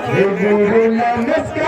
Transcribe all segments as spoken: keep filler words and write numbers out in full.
गुरु नमस्कार।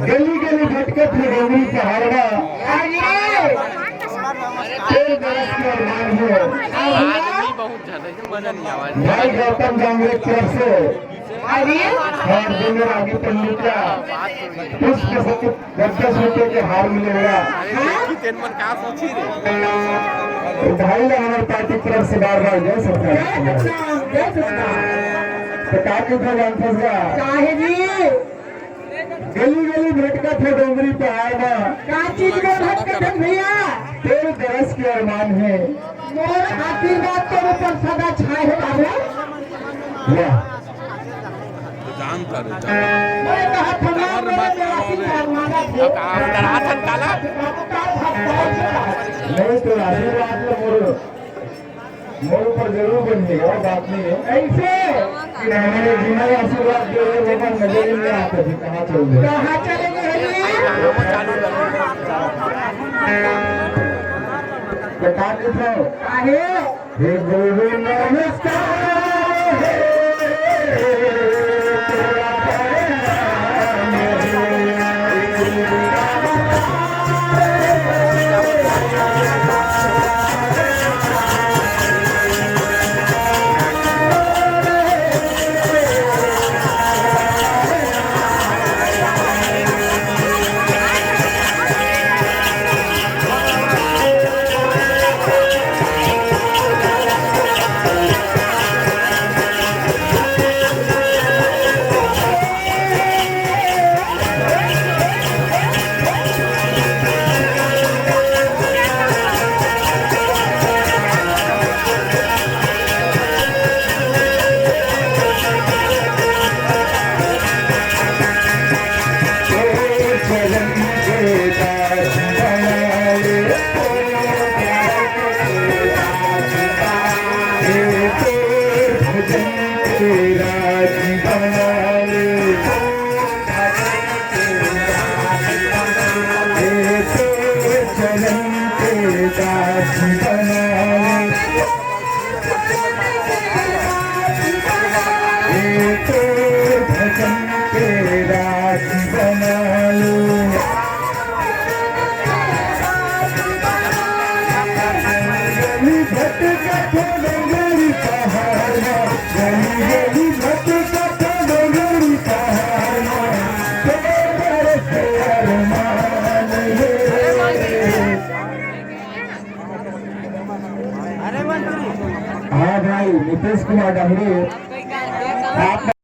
गली गली भटकत हे डोंगरी पहाड़वा, तेरे दरस के अरमान हो। भाई गौतम जांगरे की तरफ से और दोनों रागी पंडित का पुष्प सहित दस दस रुपए के हार मिलेगा। तो भाई ला हमारे पार्टी की तरफ से बार बार जय सतनाम। तो का चीज है जानते हैं? गली गली भटकत हे डोंगरी पहाड़ मा। का चीज में भटकत हे भैया? तेरे दरस के अरमान हे। मोर आशीर्वाद तोर ऊपर सदा छाए हे बाबू। वाह। जानता रे, जानता। मैं कहा था ना, मेरे आशीर्वाद मांगा थे। अब आप डराथन काला? नहीं, तो आशीर्वाद में मोर मोर ऊपर जरूर बन जाएगा, बात नहीं है। ऐसे कि हमारे जिन्हें आशीर्वाद दे रहे, वो मन नजर ही नहीं आता कि कहाँ चल रहे। कहाँ चले गए हैं? तो कहाँ लिख रहे हो? अरे, हे गुरु नमस्कार। हाँ भाई, नीतीश कुमार डमरू, आप